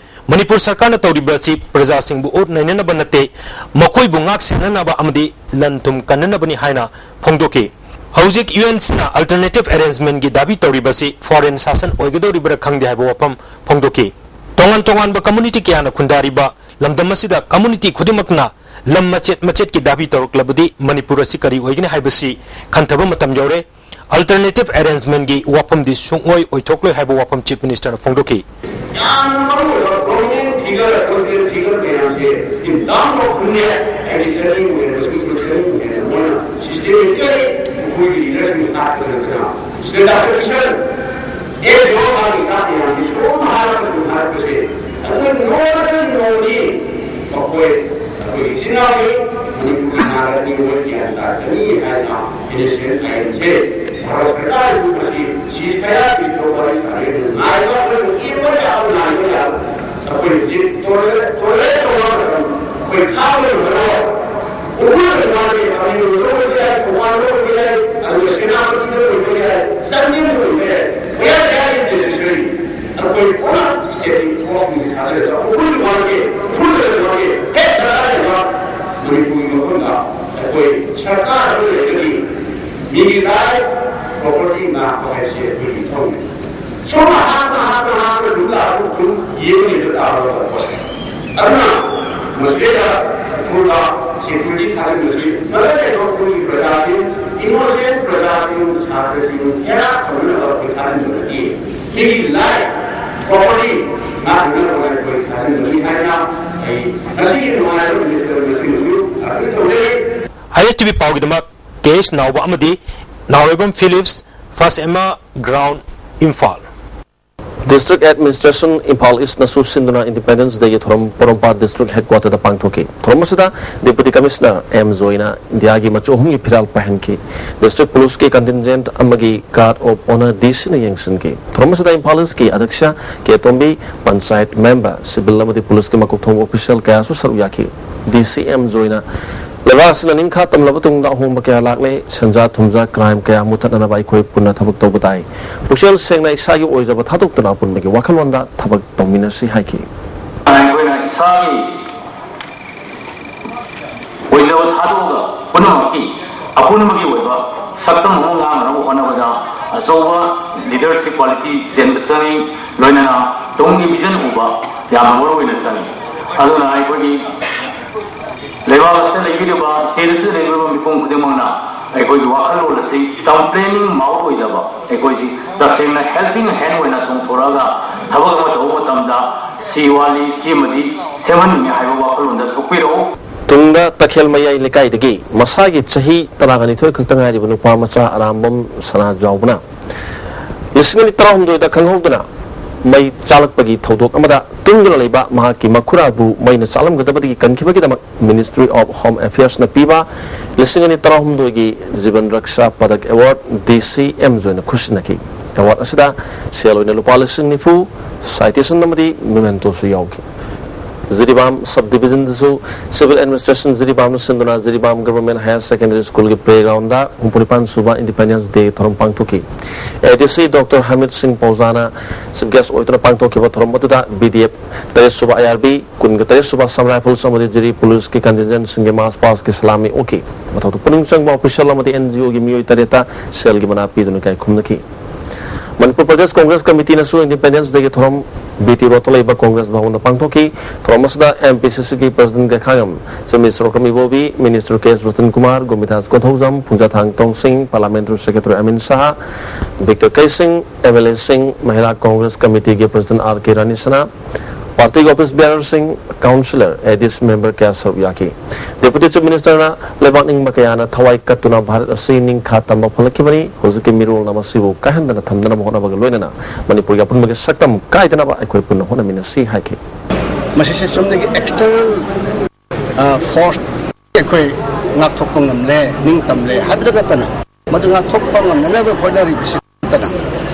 ꯃꯅꯤꯄꯨꯔ ꯁꯔꯀꯥꯔꯅ ꯇꯧꯔꯤꯕ ꯑꯁꯤ ꯄ꯭ꯔꯖꯥꯁꯤꯡꯕꯨ ꯑꯣꯠ ꯅꯩꯅꯅꯕ ꯅꯠꯇꯦ, ꯃꯈꯣꯏꯕꯨ ꯉꯥꯛ ꯁꯦꯟꯅꯅꯕ ꯑꯃꯗꯤ ꯂꯟ ꯊꯨꯝ ꯀꯟꯅꯅꯕꯅꯤ ꯍꯥꯏꯅ ꯐꯣꯡꯗꯣꯛꯈꯤ꯫ ꯍꯧꯖꯤꯛ ꯌꯨ ꯑꯦꯟ ꯁꯤꯅ ꯑꯜꯇꯔꯅꯦꯇꯤꯚ ꯑꯦꯔꯦꯟꯖꯃꯦꯟꯒꯤ ꯗꯥꯕꯤ ꯇꯧꯔꯤꯕꯁꯤ ꯐꯣꯔꯦꯟ ꯁꯥꯁꯟ ꯑꯣꯏꯒꯗꯧꯔꯤꯕ꯭ꯔꯥ ꯈꯪꯗꯦ ꯍꯥꯏꯕ ꯋꯥꯐꯝ ꯐꯣꯡꯗꯣꯛꯈꯤ꯫ ꯇꯣꯉꯥꯟ ꯇꯣꯉꯥꯟꯕ ꯀꯝꯃꯨꯅꯤꯇꯤ ꯀꯌꯥꯅ ꯈꯨꯟꯗꯥꯔꯤꯕ ꯂꯝꯗꯝ ꯑꯁꯤꯗ ꯀꯝꯃꯨꯅꯤꯇꯤ ꯈꯨꯗꯤꯡꯃꯛꯅ ꯂꯝ ꯃꯆꯦꯠ ꯃꯆꯦꯠꯀꯤ ꯗꯥꯕꯤ ꯇꯧꯔꯛꯂꯕꯗꯤ ꯃꯅꯤꯄꯨꯔ ꯑꯁꯤ ꯀꯔꯤ ꯑꯣꯏꯒꯅꯤ ꯍꯥꯏꯕꯁꯤ ꯈꯟꯊꯕ ꯃꯇꯝ ꯌꯧꯔꯦ꯫ ꯑꯜꯇꯔꯅꯦꯇꯤꯚ ꯑꯦꯔꯦꯟꯖꯃꯦꯟꯒꯤ ꯋꯥꯐꯝꯗꯤ ꯁꯨꯡꯑꯣꯏ ꯑꯣꯏꯊꯣꯛꯂꯣꯏ ꯍꯥꯏꯕ ꯋꯥꯐꯝ ꯆꯤꯐ ꯃꯤꯅꯤꯁꯇꯔꯅ ꯐꯣꯡꯗꯣꯛꯈꯤ꯫ ꯌꯥꯝꯅ ꯃꯔꯨꯑꯣꯏꯕ prominent figure, political figure ꯃꯌꯥꯝꯁꯦ in terms of ꯍꯟꯗ꯭ꯔꯦꯠ ꯍꯥꯏꯗꯤ ꯆꯅꯤꯕꯨ ꯍꯦꯟꯅ, ꯁꯨꯝ ꯁꯨꯝ ꯆꯅꯤꯕꯨ ꯍꯦꯟꯅ ꯃꯣꯏꯅ systematically ꯑꯩꯈꯣꯏꯒꯤ ꯂꯤꯗꯔꯁꯤꯡ ꯇꯥꯛꯄꯗ ꯅꯠꯇꯅ ꯁꯤꯗ ꯗꯥꯛꯇꯔ ꯏꯁꯟ ꯑꯦ ꯖꯣ ꯃꯥꯒꯤ ꯁ꯭ꯇꯥꯐ ꯃꯌꯥꯝꯒꯤ ꯁꯣꯝ ꯍꯥꯏꯔꯒ ꯁꯨꯝ ꯍꯥꯏꯔꯛꯄꯁꯦ ꯑꯩꯈꯣꯏ ꯅꯣꯡꯃꯗꯤ ꯅꯣꯡꯃꯗꯤ ꯃꯈꯣꯏ ꯑꯩꯈꯣꯏꯒꯤ ꯏꯆꯤꯟ ꯏꯅꯥꯎꯅꯤ, ꯃꯅꯤꯄꯨꯔꯒꯤ ꯅꯥꯒꯔꯤꯛꯅꯤ, ꯃꯣꯏ ꯒ꯭ꯌꯥꯟ ꯇꯥꯔꯛꯀꯅꯤ ꯍꯥꯏꯅ ꯏꯅꯤꯁꯤꯌꯦꯜ ꯑꯥꯏꯟꯁꯦ ꯚꯥꯔꯠ ꯁꯔꯀꯥꯔꯅꯁꯨ ꯃꯁꯤ ꯁꯤꯖꯐꯌꯥꯔ ꯄꯤꯁꯇꯣꯛ ꯋꯥꯔꯤ ꯁꯥꯟꯅꯔꯦ ꯉꯥꯏꯕ ꯑꯩꯈꯣꯏ ꯌꯦꯡꯕ ꯌꯥꯕ ꯉꯥꯏꯕ ꯌꯥꯕ ꯑꯩꯈꯣꯏ ꯍꯧꯖꯤꯛ ꯇꯣꯂꯔꯦꯠ ꯇꯧꯕ ꯃꯇꯝ ꯑꯩꯈꯣꯏ ꯈꯥꯡꯕ ꯉꯝꯃꯔꯣꯏ꯫ ꯎꯈ꯭ꯔꯨꯜ ꯂꯩꯕꯥꯛꯀꯤ ꯇꯥꯃꯤꯜ ꯂꯧꯕ ꯌꯥꯏ, ꯊꯧꯕꯥꯜ ꯂꯧꯕ ꯌꯥꯏ, ꯑꯗꯨꯒ ꯁꯦꯅꯥꯄꯇꯤꯗ ꯑꯣꯏꯕ ꯌꯥꯏ, ꯆꯥꯟꯗꯦꯜꯗ ꯑꯣꯏꯕ ꯌꯥꯏ, where there is necessary ꯑꯩꯈꯣꯏ ꯄꯨꯂꯞ ꯁ꯭ꯇꯦꯠꯀꯤ ꯐꯣꯔꯁꯁꯤꯡꯁꯤ ꯊꯥꯖꯤꯜꯂꯒ ꯎꯈ꯭ꯔꯨꯜꯒꯤ ꯋꯥꯡꯒꯦ, ꯎꯈ꯭ꯔꯨꯜꯗ ꯋꯥꯡꯒꯦ, ꯍꯦꯛ ꯆꯠꯅꯔꯤꯕ ꯃꯅꯤꯄꯨꯔꯒꯤ ꯃꯐꯝꯗ ꯑꯩꯈꯣꯏ ꯁꯔꯀꯥꯔ ꯑꯃ ꯂꯩꯔꯒꯗꯤ ꯃꯤꯒꯤ ꯂꯥꯏꯐ ꯄ꯭ꯔꯣꯄꯔꯇꯤ ꯉꯥꯛꯄ ꯍꯥꯏꯕꯁꯤ ꯑꯩꯈꯣꯏꯒꯤ ꯏꯊꯧꯅꯤ꯫ ꯁꯨꯝ ꯉꯥꯏꯍꯥꯛ ꯉꯥꯏꯍꯥꯛ ꯉꯥꯏꯍꯥꯛ ꯑꯗꯨꯝ ꯂꯥꯛꯑꯒ ꯁꯨꯝ ꯌꯦꯡꯉ ꯂꯩꯕ ꯇꯥꯕ ꯄꯣꯠꯁꯦ꯫ ꯑꯗꯨꯅ ꯃꯁꯤꯗꯩꯗ ꯎꯈ꯭ꯔꯨꯜꯗ ꯁꯦꯀ꯭ꯌꯨꯔꯤꯇꯤ ꯊꯥꯖꯤꯟꯕꯁꯤ ꯃꯔꯝ ꯂꯩꯕ ꯎꯈ꯭ꯔꯨꯜꯒꯤ ꯄ꯭ꯔꯖꯥꯁꯤꯡ, ꯏꯅꯣꯁꯦꯟ ꯄ꯭ꯔꯖꯥꯁꯤꯡ, ꯁꯥꯇ꯭ꯔꯁꯤꯡ ꯍꯦꯔꯥꯁ ꯇꯧꯅꯅꯕ ꯑꯩꯈꯣꯏ ꯊꯥꯖꯤꯟꯕ ꯅꯠꯇꯦ꯫ ꯃꯤꯒꯤ ꯂꯥꯏꯐ ꯄ꯭ꯔꯣꯄꯔꯇꯤ ꯉꯥꯛꯅꯅꯕ ꯑꯩꯈꯣꯏ ꯊꯥꯖꯤꯟꯕꯅꯤ ꯍꯥꯏꯅ ꯑꯩ ꯉꯁꯤꯒꯤ ꯅꯨꯡꯉꯥꯏꯔꯕ ꯅꯨꯃꯤꯠꯁꯤꯗ ꯃꯁꯤꯃꯁꯨ ꯑꯄꯤꯜ ꯇꯧꯖꯔꯤ꯫ ꯑꯥꯏ ꯑꯦꯁ ꯇꯤ ꯚꯤ ꯄꯥꯎꯒꯤꯗꯃꯛ ꯀꯦ ꯑꯦꯁ ꯅꯥꯎꯕ ꯑꯃꯗꯤ ꯅꯥꯎꯔꯩꯕꯝ ꯐꯤꯂꯤꯞꯁ, ꯐꯥꯁ Ema ground, Imphal. District Administration Imphal East ꯅꯁꯨ ꯁꯤꯟꯗꯨꯅ Independence Day ꯒꯤ ꯊꯧꯔꯝ ꯄꯣꯔꯣꯝꯄꯥꯠ District Headquarter ꯗ ꯄꯥꯡꯊꯣꯛꯈꯤ꯫ ꯊꯧꯔꯝ ꯑꯁꯤꯗ Deputy Commissioner ꯑꯦꯝ ꯖꯣꯏꯅ ꯏꯟꯗꯤꯌꯥꯒꯤ ꯃꯆꯨ ꯑꯍꯨꯝꯒꯤ ꯐꯤꯔꯥꯜ ꯄꯥꯏꯍꯟꯈꯤ꯫ District Police ꯀꯤ contingent ꯑꯃꯒꯤ Guard of Honour ꯗꯤ ꯁꯤꯅ ꯌꯦꯡꯁꯤꯟꯈꯤ꯫ ꯊꯧꯔꯝ ꯑꯁꯤꯗ ꯏꯝꯐꯥꯜ ꯏꯁꯀꯤ ꯑꯗ꯭ꯌꯛꯁ ꯀꯦ ꯇꯣꯝꯕꯤ, ꯄꯟꯆꯥꯌꯠ member, civil ꯑꯃꯗꯤ ꯄꯨꯂꯤꯁꯀꯤ ꯃꯀꯣꯛ ꯊꯣꯡꯕ official ꯀꯌꯥꯁꯨ ꯁꯔꯨꯛ ꯌꯥꯈꯤ꯫ ꯗꯤ ꯁꯤ ꯑꯦꯝ ꯖꯣꯏꯅ ꯂꯩꯕꯥꯛ ꯑꯁꯤꯅ ꯅꯤꯡꯈꯥ ꯇꯝꯂꯕ ꯇꯨꯡꯗ ꯑꯍꯣꯡꯕ ꯀꯌꯥ ꯂꯥꯛꯂꯦ꯫ ꯁꯦꯟꯖꯥ ꯊꯨꯝꯖꯥ, crime ꯀꯌꯥ ꯃꯨꯊꯠꯅꯅꯕ ꯑꯩꯈꯣꯏ ꯄꯨꯟꯅ ꯊꯕꯛ ꯇꯧꯕ ꯇꯥꯏ꯫ ꯄꯨꯛꯆꯦꯜ ꯁꯦꯡꯅ ꯏꯁꯥꯒꯤ ꯑꯣꯏꯖꯕ ꯊꯥꯗꯣꯛꯇꯨꯅ ꯑꯄꯨꯟꯕꯒꯤ ꯋꯥꯈꯜꯂꯣꯟꯗ ꯊꯕꯛ ꯇꯧꯃꯤꯟꯅꯁꯤ ꯍꯥꯏꯈꯤ꯫ ꯑꯩꯈꯣꯏꯅ ꯏꯁꯥꯒꯤ ꯑꯣꯏꯖꯕ ꯊꯥꯗꯣꯛꯑꯒ ꯄꯨꯝꯅꯃꯛꯀꯤ ꯑꯄꯨꯟꯕꯒꯤ ꯑꯣꯏꯕ ꯁꯛꯇꯝ ꯑꯃ ꯉꯥꯡꯅꯅꯕ ꯍꯣꯠꯅꯕꯗ ꯑꯆꯧꯕ leadership quality ꯆꯦꯟꯕ ꯆꯪꯏ꯫ ꯂꯣꯏꯅꯅ ꯇꯨꯡꯒꯤ vision ꯎꯕ ꯌꯥꯝꯅ ꯃꯔꯨ ꯑꯣꯏꯅ ꯆꯪꯏ꯫ ꯑꯗꯨꯅ ꯑꯩꯈꯣꯏꯒꯤ ꯂꯩꯕꯥꯛ ꯑꯁꯤꯗ ꯂꯩꯕꯤꯔꯤꯕ, state ꯑꯁꯤꯗ ꯂꯩꯕꯤꯔꯤꯕ ꯃꯤꯄꯨꯝ ꯈꯨꯗꯤꯡꯃꯛꯅ ꯑꯩꯈꯣꯏꯒꯤ ꯋꯥꯈꯜꯂꯣꯟ ꯑꯁꯤ complaining mouth ꯑꯣꯏꯗꯕ, ꯑꯩꯈꯣꯏꯁꯤ ꯇꯁꯦꯡꯅ helping hand ꯑꯣꯏꯅ ꯆꯣꯡꯊꯣꯔꯛꯑꯒ ꯊꯕꯛ ꯑꯃ ꯇꯧꯕ ꯃꯇꯝꯗ ꯁꯤ ꯋꯥꯠꯂꯤ, ꯁꯤꯃꯗꯤ ꯁꯦꯝꯍꯟꯅꯤꯡꯉꯤ ꯍꯥꯏꯕ ꯋꯥꯈꯜꯂꯣꯟꯗ ꯊꯣꯛꯄꯤꯔꯛꯎ꯫ ꯇꯨꯡꯗ ꯇꯈꯦꯜ ꯃꯌꯥꯏ ꯂꯩꯀꯥꯏꯗꯒꯤ ꯃꯁꯥꯒꯤ ꯆꯍꯤ ꯇꯔꯥꯅꯤꯊꯣꯏ ꯈꯛꯇ ꯉꯥꯏꯔꯤꯕ ꯅꯨꯄꯥ ꯃꯆꯥ ꯑꯔꯥꯝꯕꯝ ꯁꯅꯥꯖꯥꯎꯕꯅ ꯂꯤꯁꯤꯡ ꯑꯅꯤ ꯇꯔꯥꯍꯨꯝꯗꯣꯏꯗ ꯈꯪꯍꯧꯗꯅ ꯃꯩ ꯆꯥꯂꯛꯄꯒꯤ ꯊꯧꯗꯣꯛ ꯑꯃꯗ ꯇꯨꯡꯗꯨꯅ ꯂꯩꯕ ꯃꯍꯥꯛꯀꯤ ꯃꯈꯨꯔꯥꯕꯨ ꯃꯩꯅ ꯆꯥꯂꯝꯒꯗꯕꯗꯒꯤ ꯀꯟꯈꯤꯕꯒꯤꯗꯃꯛ Ministry of Home Affairsꯅ ꯄꯤꯕ ꯂꯤꯁꯤꯡ ꯑꯅꯤ ꯇꯔꯥꯍꯨꯝꯗꯣꯏꯒꯤ ꯖꯤꯕꯟ ꯔꯛꯁꯥ ꯄꯗꯛ ꯑꯦꯋꯥꯔꯗ ꯗꯤ ꯁꯤ ꯑꯦꯝ ꯑꯣꯏꯅ ꯈꯨꯠꯁꯤꯟꯅꯈꯤ꯫ ꯑꯦꯋꯥꯔꯗ ꯑꯁꯤꯗ ꯁꯦꯜ ꯑꯣꯏꯅ ꯂꯨꯄꯥ ꯂꯤꯁꯤꯡ ꯅꯤꯐꯨ, ꯁꯥꯏꯇꯦꯁꯟ ꯑꯃꯗꯤ ꯃꯦꯃꯦꯟꯇꯣꯁꯨ ꯌꯥꯎꯈꯤ꯫ ꯖꯤꯔꯤꯕꯥꯝ ꯁꯕ ꯗꯤꯕꯤꯖꯟꯗꯁꯨ ꯁꯤꯚꯤꯜ ꯑꯦꯗꯃꯤꯅꯤꯁꯇ꯭ꯔꯦꯁꯟ ꯖꯤꯔꯤꯕꯥꯝꯅ ꯁꯤꯟꯗꯨꯅ ꯖꯤꯔꯤꯕꯥꯝ ꯒꯚꯔꯟꯃꯦꯟꯠ ꯍꯥꯌꯔ ꯁꯦꯀꯦꯟꯗꯔꯤ ꯁ꯭ꯀꯨꯜꯒꯤ ꯄ꯭ꯂꯦꯒ꯭ꯔꯥꯎꯟꯗ ꯍꯨꯝꯐꯨꯅꯤꯄꯥꯟ ꯁꯨꯕ ꯏꯟꯗꯤꯄꯦꯟꯗꯦꯟꯁ ꯗꯦ ꯊꯧꯔꯝ ꯄꯥꯡꯊꯣꯛꯈꯤ꯫ ꯑꯦ ꯗꯤ ꯁꯤ ꯗꯣꯛꯇꯔ ꯍꯃꯤꯗ ꯁꯤꯡ ꯄꯧꯖꯥꯅ ꯆꯤꯐ ꯒꯦꯁ ꯑꯣꯏꯗꯨꯅ ꯄꯥꯡꯊꯣꯛꯈꯤꯕ ꯊꯧꯔꯝ ꯑꯗꯨꯗ ꯕꯤ ꯗꯤ ꯑꯦꯐ ꯇꯔꯦꯠ ꯁꯨꯕ ꯑꯥꯏ ꯑꯥꯔ ꯕꯤ, ꯀꯨꯟꯒ ꯇꯔꯦꯠ ꯁꯨꯕ ꯑꯁꯥꯝ ꯔꯥꯏꯐꯜꯁ ꯑꯃꯗꯤ ꯖꯤꯔꯤ ꯄꯨꯂꯤꯁꯀꯤ ꯀꯟꯇꯤꯟꯖꯦꯟꯠꯁꯤꯡꯒꯤ ꯃꯥꯔꯆ ꯄꯥꯁꯀꯤ ꯁꯂꯥꯃꯤ ꯑꯣꯛꯈꯤ꯫ ꯃꯊꯧꯗ ꯄꯨꯛꯅꯤꯡ ꯆꯪꯕ ꯑꯣꯐꯤꯁꯤꯌꯦꯜ ꯑꯃꯗꯤ ꯑꯦꯟ ꯖꯤ ꯑꯣꯒꯤ ꯃꯤꯑꯣꯏ ꯇꯔꯦꯠꯇ ꯁꯦꯜꯒꯤ ꯃꯅꯥ ꯄꯤꯗꯨꯅ ꯏꯀꯥꯏ ꯈꯨꯝꯅꯈꯤ꯫ ꯃꯅꯤꯄꯨꯔ ꯄ꯭ꯔꯗꯦꯁ ꯀꯣꯡꯒ꯭ꯔꯦꯁ ꯀꯃꯤꯇꯤꯅꯁꯨ ꯏꯟꯗꯤꯄꯦꯟꯗꯦꯟꯁ ꯗꯦꯒꯤ ꯊꯧꯔꯝ ꯕꯤ ꯇꯤ ꯔꯣꯗꯇ ꯂꯩꯕ ꯀꯣꯡꯒ꯭ꯔꯦꯁ ꯚꯕꯟꯗ ꯄꯥꯡꯊꯣꯛꯈꯤ꯫ ꯊꯧꯔꯝ ꯑꯁꯤꯗ ꯑꯦꯝ ꯄꯤ ꯁꯤ ꯁꯤꯒꯤ president Gaikhangam chief minister Okram Ibobi, minister K S Ratan Kumar, Gomidas Konthoujam, Pungjathang Tongsing, parliamentary secretary Amin Shah, Victor Keishing, M L ꯑꯦꯁꯤꯡ, ꯃꯍꯤꯂꯥ ꯀꯣꯡꯒ꯭ꯔꯦꯁ ꯀꯃꯤꯇꯤꯒꯤ ꯄ꯭ꯔꯁꯤꯗꯦꯟꯠ ꯑꯥꯔ ꯀꯦ ꯔꯥꯅꯤꯁꯅꯥ, ꯄꯥꯔꯇꯤꯒꯤ ꯑꯣꯐꯤꯁ ꯕꯤꯌꯥꯔꯔꯁꯤꯡ, ꯀꯥꯎꯟꯁꯤꯂꯔ, ꯑꯦ ꯗꯤ ꯁꯤ ꯃꯦꯝꯕꯔ ꯀꯌꯥ ꯁꯔꯨꯛ ꯌꯥꯈꯤ꯫ ꯗꯦꯄꯨꯇꯤ ꯆꯤꯐ ꯃꯤꯅꯤꯁꯇꯔꯅ ꯂꯩꯕꯥꯛ ꯅꯤꯡꯕ ꯀꯌꯥꯅ ꯊꯋꯥꯏ ꯀꯠꯇꯨꯅ ꯚꯥꯔꯠ ꯑꯁꯤ ꯅꯤꯡꯈꯥ ꯇꯝꯕ ꯐꯪꯂꯛꯈꯤꯕꯅꯤ꯫ ꯍꯧꯖꯤꯛꯀꯤ ꯃꯤꯔꯣꯜꯅ ꯃꯁꯤꯕꯨ ꯀꯥꯏꯍꯟꯗꯅ ꯊꯝꯅꯅꯕ ꯍꯣꯠꯅꯕꯒ ꯂꯣꯏꯅꯅ ꯃꯅꯤꯄꯨꯔꯒꯤ ꯑꯄꯨꯟꯕꯒꯤ ꯁꯛꯇꯝ ꯀꯥꯏꯗꯅꯕ ꯑꯩꯈꯣꯏ ꯄꯨꯟꯅ ꯍꯣꯠꯅꯃꯤꯟꯅꯁꯤ ꯍꯥꯏꯈꯤ꯫ ꯃꯁꯤꯁꯦ ꯆꯨꯝꯅꯒꯤ ꯑꯦꯛꯁꯇꯔꯅꯦꯜ ꯐꯣꯔꯁ ꯑꯩꯈꯣꯏ ꯉꯥꯛꯊꯣꯛꯄ ꯉꯝꯂꯦ, ꯅꯤꯡꯇꯝꯂꯦ ꯍꯥꯏꯕꯗ ꯅꯠꯇꯅ, ꯃꯗꯨ ꯉꯥꯛꯊꯣꯛꯄ ꯉꯝꯅꯅꯕ ꯍꯣꯠꯅꯔꯤꯕꯁꯤ ꯅꯠꯇꯅ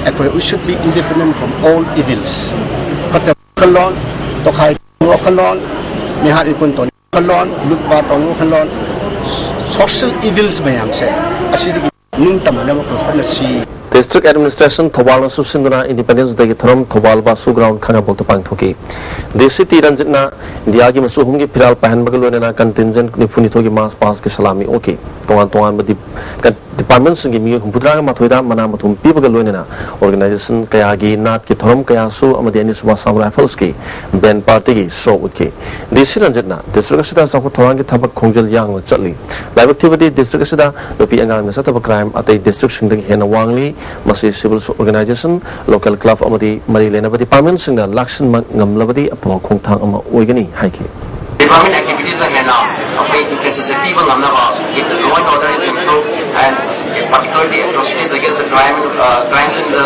ꯑꯩꯈꯣꯏ we should be independent from all evils. ꯐꯠꯇꯕ ꯋꯥꯈꯜꯂꯣꯟ, ꯇꯣꯈꯥꯏꯕ ꯋꯥꯈꯜꯂꯣꯟ, ꯃꯤꯍꯥꯠ ꯃꯤꯄꯨꯟ ꯇꯧꯅꯤꯡꯕ ꯋꯥꯈꯜꯂꯣꯟ, ꯂꯨꯠ ꯄꯥꯠ ꯇꯧꯅꯤꯡꯕ ꯋꯥꯈꯜꯂꯣꯟ, social evils ꯃꯌꯥꯝꯁꯦ ꯑꯁꯤꯗꯒꯤ ꯅꯤꯡꯇꯝꯅꯅꯕ ꯑꯩꯈꯣꯏ ꯍꯣꯠꯅꯁꯤ꯫ ꯗꯤꯁꯇ꯭ꯔꯤꯛ ꯑꯦꯗꯃꯤꯅꯤꯁꯇ꯭ꯔꯦꯁꯟ ꯊꯧꯕꯥꯜꯅꯁꯨ ꯁꯤꯟꯗꯨꯅ ꯏꯟꯗꯤꯄꯦꯟꯗꯦꯟꯁ ꯗꯦꯒꯤ ꯊꯧꯔꯝ ꯊꯧꯕꯥꯜ ꯕꯥꯁꯨ ꯒ꯭ꯔꯥꯎꯟ ꯈꯥꯉꯕꯣꯛꯇ ꯄꯥꯡꯊꯣꯛꯈꯤ꯫ ꯗꯤ ꯁꯤ ꯇꯤ ꯔꯟꯖꯤꯠꯅ ꯏꯟꯗꯤꯌꯥꯒꯤ ꯃꯆꯨ ꯑꯍꯨꯝꯒꯤ ꯐꯤꯔꯥꯜ ꯄꯥꯏꯍꯟꯕꯒ ꯂꯣꯏꯅꯅ ꯀꯟꯇꯤꯟꯖꯦꯟꯠ ꯅꯤꯐꯨꯅꯤꯊꯣꯏꯒꯤ ꯃꯥꯔꯆ ꯄꯥꯁꯀꯤ ꯁꯂꯥꯃꯤ ꯑꯣꯛꯈꯤ꯫ ꯇꯣꯉꯥꯟ ꯇꯣꯉꯥꯟꯕ ꯗꯤ-, ꯀꯟ-, ꯗꯤꯄꯥꯔꯠꯃꯦꯟꯠꯁꯤꯡꯒꯤ ꯃꯤꯑꯣꯏ ꯍꯨꯝꯐꯨꯇꯔꯥꯒ ꯃꯥꯊꯣꯏꯗ ꯃꯅꯥ ꯃꯊꯨꯝ ꯄꯤꯕꯒ ꯂꯣꯏꯅꯅ ꯑꯣꯔꯒꯅꯥꯏꯖꯦꯁꯟ ꯀꯌꯥꯒꯤ ꯅꯥꯠꯀꯤ ꯊꯧꯔꯝ ꯀꯌꯥꯁꯨ ꯑꯃꯗꯤ ꯑꯅꯤꯁꯨꯕ ꯑꯁꯥꯝ ꯔꯥꯏꯐꯜꯁꯀꯤ ꯕꯦꯟ ꯄꯥꯔꯇꯤꯒꯤ ꯁꯣ ꯎꯠꯈꯤ꯫ ꯗꯤ ꯁꯤ ꯔꯟꯖꯤꯠꯅ ꯗꯤꯁꯇ꯭ꯔꯤꯛ ꯑꯁꯤꯗ ꯆꯥꯎꯈꯠ ꯊꯧꯔꯥꯡꯒꯤ ꯊꯕꯛ ꯈꯣꯡꯖꯦꯜ ꯌꯥꯡꯅ ꯆꯠꯂꯤ꯫ ꯂꯥꯏꯕꯛ ꯊꯤꯕꯗꯤ ꯗꯤꯁꯇ꯭ꯔꯤꯛ ꯑꯁꯤꯗ ꯅꯨꯄꯤ ꯑꯉꯥꯡꯅ ꯆꯠꯇꯕ ꯀ꯭ꯔꯥꯏꯝ ꯑꯇꯩ ꯗꯤꯁꯇ꯭ꯔꯤꯛꯁꯤꯡꯗꯒꯤ ꯍꯦꯟꯅ ꯋꯥꯡꯂꯤ꯫ ꯃꯁꯤ ꯁꯤꯚꯤꯜ ꯑꯣꯔꯒꯅꯥꯏꯖꯦꯁꯟ, ꯂꯣꯀꯦꯜ ꯀ꯭ꯂꯕ ꯑꯃꯗꯤ ꯃꯔꯤ ꯂꯩꯅꯕ ꯗꯤꯄꯥꯔꯠꯃꯦꯟꯠꯁꯤꯡꯅ ꯂꯥꯛꯁꯤꯟꯕ ꯉꯝꯂꯕꯗꯤ ꯑꯐꯕ ꯈꯣꯡꯊꯥꯡ ꯑꯃ ꯑꯣꯏꯒꯅꯤ ꯍꯥꯏꯈꯤ꯫ Government activities ꯅ ꯍꯦꯟꯅ ꯑꯩꯈꯣꯏ emphasis ꯁꯦ ꯄꯤꯕ ꯉꯝꯅꯕ, if the law and order is improved and particularly atrocities against the crime, uh, crimes in the,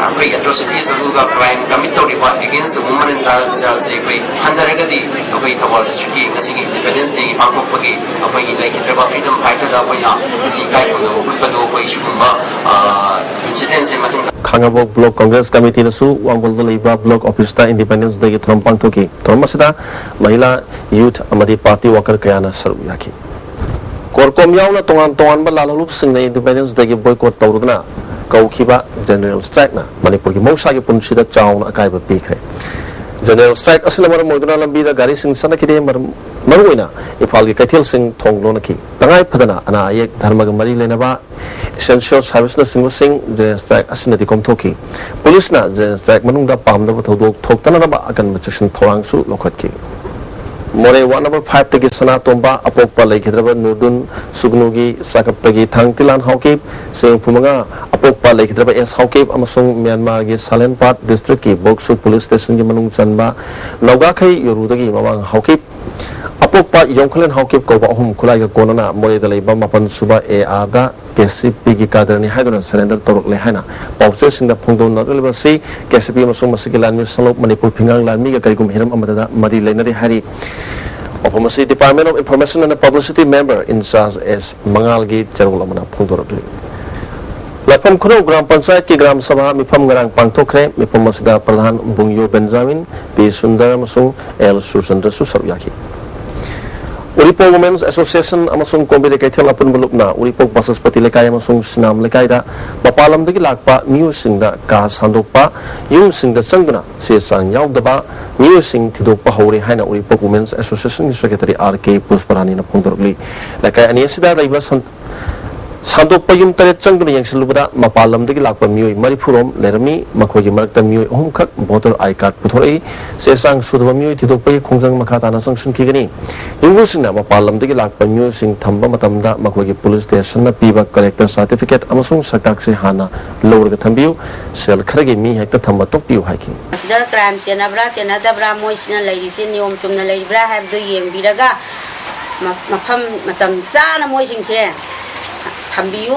ꯑꯩꯈꯣꯏ atrocities ꯑꯗꯨꯒ crime commit ꯇꯧꯔꯤꯕ against the women and child ꯁꯦ ꯑꯩꯈꯣꯏ ꯍꯟꯊꯔꯒꯗꯤ ꯑꯩꯈꯣꯏ ꯊꯧꯕꯥꯜ district ꯀꯤ ꯉꯁꯤꯒꯤ Independence Day ꯒꯤ ꯄꯥꯡꯊꯣꯛꯄꯒꯤ ꯑꯩꯈꯣꯏꯒꯤ ꯂꯩꯈꯤꯗ꯭ꯔꯕ freedom fighter ꯗ ꯑꯩꯈꯣꯏꯅ ꯉꯁꯤ ꯏꯀꯥꯏ ꯈꯨꯝꯅꯕ ꯎꯠꯄꯗꯣ ꯑꯩꯈꯣꯏ ꯁꯤꯒꯨꯝꯕ incident ꯁꯦ ꯃꯇꯨꯡ ꯈꯥꯉꯕꯣꯛ Block Congress Committee ꯅꯁꯨ ꯋꯥꯡꯒꯣꯜꯗ ꯂꯩꯕ Block Office ꯇ Independence Day ꯒꯤ ꯊꯧꯔꯝ ꯄꯥꯡꯊꯣꯛꯈꯤ꯫ ꯊꯧꯔꯝ ꯑꯁꯤꯗ ꯃꯍꯤꯂꯥ, youth ꯑꯃꯗꯤ party worker ꯀꯌꯥꯅ ꯁꯔꯨꯛ ꯌꯥꯈꯤ꯫ ꯀꯣꯔꯀꯣꯝ ꯌꯥꯎꯅ ꯇꯣꯉꯥꯟ ꯇꯣꯉꯥꯟꯕ ꯂꯥꯜꯍꯧꯂꯨꯞꯁꯤꯡꯅ Independence Day ꯒꯤ boycott ꯇꯧꯔꯨꯗꯨꯅ ꯀꯧꯈꯤꯕ General Strike ꯅ ꯃꯅꯤꯄꯨꯔꯒꯤ ꯃꯍꯧꯁꯥꯒꯤ ꯄꯨꯟꯁꯤꯗ ꯆꯥꯎꯅ ꯑꯀꯥꯏꯕ ꯄꯤꯈ꯭ꯔꯦ꯫ General Strike ꯑꯁꯤꯅ ꯃꯔꯝ ꯑꯣꯏꯗꯨꯅ ꯂꯝꯕꯤꯗ ꯒꯥꯔꯤꯁꯤꯡ ꯆꯠꯅꯈꯤꯗꯦ꯫ ꯃꯔꯝ, ꯃꯔꯨꯑꯣꯏꯅ ꯏꯝꯐꯥꯜꯒꯤ ꯀꯩꯊꯦꯜꯁꯤꯡ ꯊꯣꯡ ꯂꯣꯟꯅꯈꯤ꯫ ꯇꯉꯥꯏ ꯐꯗꯅ ꯑꯅꯥ ꯑꯌꯦꯛ, ꯙꯔꯃꯒ ꯃꯔꯤ ꯂꯩꯅꯕ essential service ꯅꯆꯤꯡꯕꯁꯤꯡ General Strike ꯑꯁꯤꯅꯗꯤ ꯀꯣꯝꯊꯣꯛꯈꯤ꯫ ꯄꯨꯂꯤꯁꯅ General Strike ꯃꯅꯨꯡꯗ ꯄꯥꯝꯗꯕ ꯊꯧꯗꯣꯛ ꯊꯣꯛꯇꯅꯕ ꯑꯀꯟꯕ ꯆꯦꯛꯁꯤꯟ ꯊꯧꯔꯥꯡꯁꯨ ꯂꯧꯈꯠꯈꯤ꯫ ꯃꯣꯔꯦ Ward number five ꯇꯒꯤ ꯁꯅꯥꯇꯣꯝꯕ, ꯑꯄꯣꯛꯄ ꯂꯩꯈꯤꯗ꯭ꯔꯕ ꯅꯨꯔꯗꯨꯟ ꯁꯨꯒꯅꯨꯒꯤ ꯆꯥꯀꯞꯇꯒꯤ ꯊꯥꯡ ꯇꯤꯂꯥꯟ ꯍꯥꯎꯀꯤꯞ, ꯁꯦꯡꯐꯨ ꯃꯉꯥ, ꯑꯄꯣꯛꯄ ꯂꯩꯈꯤꯗ꯭ꯔꯕ ꯑꯦꯁ ꯍꯥꯎꯀꯤꯞ ꯑꯃꯁꯨꯡ ꯃ꯭ꯌꯥꯟꯃꯥꯔꯒꯤ ꯁꯥꯂꯦꯟꯄꯥꯠ district ꯀꯤ ꯕꯣꯛꯁꯨ police station ꯒꯤ ꯃꯅꯨꯡ ꯆꯟꯕ ꯅꯧꯒꯥꯈꯩ ꯌꯣꯔꯨꯗꯒꯤ ꯃꯃꯥꯡ ꯍꯥꯎꯀꯤꯞ, ꯑꯄꯣꯛꯄ ꯌꯣꯡꯈꯂꯦꯟ ꯍꯥꯎꯀꯤꯞ ꯀꯧꯕ ꯑꯍꯨꯝ ꯈꯨꯠꯂꯥꯏꯒ ꯀꯣꯟꯅꯅ ꯃꯣꯔꯦꯗ ꯂꯩꯕ ꯃꯥꯄꯟ ꯁꯨꯕ A R the K C P ꯒꯤ cadre ꯅꯤ ꯍꯥꯏꯗꯨꯅ surrender ꯇꯧꯔꯛꯂꯦ ꯍꯥꯏꯅ ꯄꯥꯎꯆꯦꯁꯤꯡꯗ ꯐꯣꯡꯗꯣꯛꯅꯔꯛꯂꯤꯕ ꯑꯁꯤ K C P ꯑꯃꯁꯨꯡ ꯃꯁꯤꯒꯤ ꯂꯥꯟꯃꯤ ꯁꯂꯣꯛ ꯃꯅꯤꯄꯨꯔ ꯐꯤꯉꯥꯡ ꯂꯥꯟꯃꯤꯒ ꯀꯔꯤꯒꯨꯝꯕ ꯍꯤꯔꯝ ꯑꯃꯠꯇꯗ ꯃꯔꯤ ꯂꯩꯅꯗꯦ ꯍꯥꯏꯔꯤ꯫ ꯋꯥꯐꯝ ꯑꯁꯤ Department of Information and Publicity member in charge S ꯃꯉꯥꯜꯒꯤ ꯆꯦꯔꯣꯜ ꯑꯃꯅ ꯐꯣꯡꯗꯣꯔꯛꯂꯤ꯫ ꯂꯥꯏꯐꯝ ꯈꯨꯅꯧ ꯒ꯭ꯔꯥꯝ ꯄꯟꯆꯥꯌꯠꯀꯤ ꯒ꯭ꯔꯥꯝ ꯁꯚꯥ ꯃꯤꯐꯝ ꯉꯔꯥꯡ ꯄꯥꯡꯊꯣꯛꯈ꯭ꯔꯦ꯫ ꯃꯤꯐꯝ ꯑꯁꯤꯗ ꯄ꯭ꯔꯙꯥꯟ ꯕꯨꯡꯌꯣ ꯕꯦꯟꯖꯥꯃꯤꯟ, ꯄꯤ ꯁꯨꯟꯗꯔ ꯑꯃꯁꯨꯡ ꯑꯦꯜ ꯁꯨꯔꯆꯟꯗ꯭ꯔꯁꯨ ꯁꯔꯨꯛ ꯌꯥꯈꯤ꯫ ꯎꯔꯤꯄꯣꯛ Women's Association ꯑꯃꯁꯨꯡ ꯀꯣꯝꯕꯤꯔꯩ ꯀꯩꯊꯦꯜ ꯑꯄꯨꯟꯕ ꯂꯨꯞꯅ ꯎꯔꯤꯄꯣꯛ ꯕꯁꯁꯄꯇꯤ ꯂꯩꯀꯥꯏ ꯑꯃꯁꯨꯡ ꯁꯤꯅꯥꯝ ꯂꯩꯀꯥꯏꯗ ꯃꯄꯥꯟ ꯂꯝꯗꯒꯤ ꯂꯥꯛꯄ ꯃꯤꯑꯣꯏꯁꯤꯡꯗ ꯀꯥ ꯁꯟꯗꯣꯛꯄ, ꯌꯨꯝꯁꯤꯡꯗ ꯆꯪꯗꯨꯅ ꯆꯦ ꯆꯥꯡ ꯌꯥꯎꯗꯕ ꯃꯤꯑꯣꯏꯁꯤꯡ ꯊꯤꯗꯣꯛꯄ ꯍꯧꯔꯦ ꯍꯥꯏꯅ ꯎꯔꯤꯄꯣꯛ Women's Association ꯒꯤ secretary R K ꯄꯨꯁꯄꯔꯥꯅꯤꯅ ꯐꯣꯡꯗꯣꯔꯛꯂꯤ꯫ ꯂꯩꯀꯥꯏ ꯑꯅꯤ ꯑꯁꯤꯗ ꯂꯩꯕ ꯁꯟ-, ꯁꯥꯟꯗꯣꯛꯄ ꯌꯨꯝ ꯇꯔꯦꯠ ꯆꯪꯗꯨꯅ ꯌꯦꯡꯁꯤꯜꯂꯨꯕꯗ ꯃꯄꯥꯟ ꯂꯝꯗꯒꯤ ꯂꯥꯛꯄ ꯃꯤꯑꯣꯏ ꯃꯔꯤꯐꯨ ꯔꯣꯝ ꯂꯩꯔꯝꯃꯤ꯫ ꯃꯈꯣꯏꯒꯤ ꯃꯔꯛꯇ ꯃꯤꯑꯣꯏ ꯑꯍꯨꯝꯈꯛ ꯚꯣꯇꯔ ꯑꯥꯏ ꯀꯥꯔꯗ ꯄꯨꯊꯣꯔꯛꯏ꯫ ꯆꯦ ꯆꯥꯡ ꯁꯨꯗꯕ ꯃꯤꯑꯣꯏ ꯊꯤꯗꯣꯛꯄꯒꯤ ꯈꯣꯡꯖꯪ ꯃꯈꯥ ꯇꯥꯅ ꯆꯪꯁꯤꯟꯈꯤꯒꯅꯤ꯫ ꯌꯨꯝꯕꯨꯁꯤꯡꯅ ꯃꯄꯥꯟ ꯂꯝꯗꯒꯤ ꯂꯥꯛꯄ ꯃꯤꯑꯣꯏꯁꯤꯡ ꯊꯝꯕ ꯃꯇꯝꯗ ꯃꯈꯣꯏꯒꯤ ꯄꯨꯂꯤꯁ ꯁ꯭ꯇꯦꯁꯟꯅ ꯄꯤꯕ ꯀꯦꯔꯦꯛꯇꯔ ꯁꯥꯔꯇꯤꯐꯤꯀꯦꯠ ꯑꯃꯁꯨꯡ ꯁꯛꯇꯥꯛꯁꯤ ꯍꯥꯟꯅ ꯂꯧꯔꯒ ꯊꯝꯕꯤꯌꯨ꯫ ꯁꯦꯜ ꯈꯔꯒꯤ ꯃꯤ ꯍꯦꯛꯇ ꯊꯝꯕ ꯇꯣꯛꯄꯤꯌꯨ ꯍꯥꯏꯈꯤ꯫ ꯃꯁꯤꯗ ꯀ꯭ꯔꯥꯏꯝ ꯆꯦꯟꯅꯕ꯭ꯔꯥ ꯆꯦꯟꯅꯗꯕ꯭ꯔꯥ, ꯃꯣꯏꯁꯤꯅ ꯂꯩꯔꯤꯁꯦ ꯅꯤꯌꯣꯝ ꯆꯨꯝꯅ ꯂꯩꯕ꯭ꯔꯥ ꯍꯥꯏꯕꯗꯨ ꯌꯦꯡꯕꯤꯔꯒ ꯃ-, ꯃꯐꯝ ꯃꯇꯝ ꯆꯥꯅ ꯃꯣꯏꯁꯤꯡꯁꯦ ꯊꯝꯕꯤꯌꯨ꯫